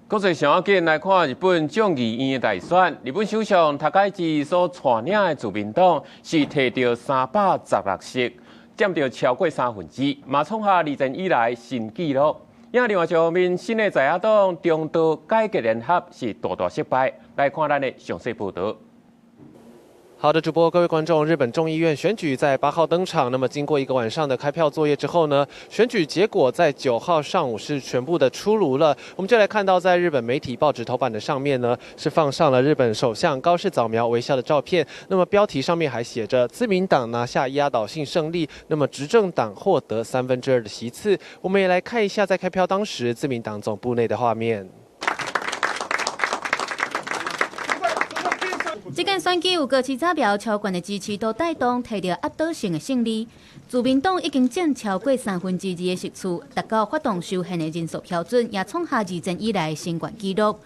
國際上要緊來看日本眾議院的大選，日本首相高市早苗所帶領的自民黨是提著316席，佔著超過三分之，嘛創下二戰以來新紀錄。另外一方面，新的在野黨中道改革聯合是大大失敗。來看咱的詳細報導。好的，主播，各位觀眾，日本眾議院選舉在8號登場。那麼經過一個晚上的開票作業之後呢，選舉結果在9號上午是全部的出爐了。我們就來看到，在日本媒體報紙頭版的上面呢，是放上了日本首相高市早苗微笑的照片。那麼標題上面還寫着“自民黨拿下壓倒性勝利”，那麼執政黨獲得2/3的席次。我們也來看一下在開票當時自民黨總部內的畫面。這屆選舉有高市早苗超懸的支持度帶動，提著壓倒性的勝利。自民黨已經佔超過2/3的席次，達到發動修憲的人數標準，也創下二戰以來新懸紀錄。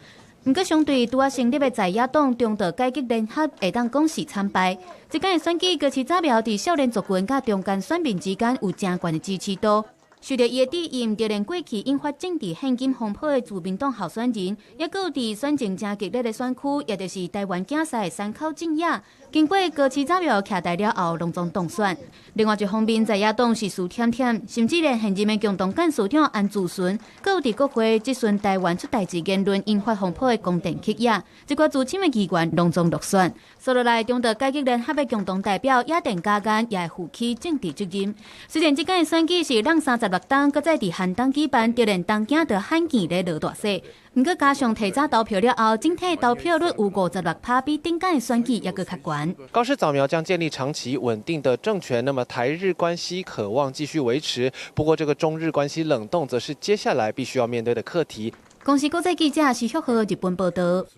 毋過，相對拄仔成立的在野黨中道改革聯合，會當講是慘敗。這屆選舉高市早苗佇少年族群佮中間選民之間有誠懸的支持度。受著伊的致意，就連過去引發政治獻金風波的自民黨候選人，抑閣有佇選情誠激烈的選區，也就是台灣競賽的山口正也，經過高市早苗徛台了後，攏總當選。另外一方面，在野黨是輸忝忝，甚至連現任的共同幹事長安住淳，閣有佇國會質詢台灣出代誌言論引發風波的宮田克也，這寡資深的議員攏總落選。紲落來，中道改革聯合的共同代表野田佳彥也會負起政治責任。雖然這屆選舉是挵36冬，閣再佇寒冬舉辦，就連東京都罕見咧落大雪。毋過加上提早投票了後，整體投票率有56%，比頂屆選舉猶閣較懸。高市早苗將建立長期穩定的政權，那麼台日關係可望繼續維持。不過，這個中日關係冷凍，則是接下來必須要面對的課題。公視國際記者施旭和日本報道。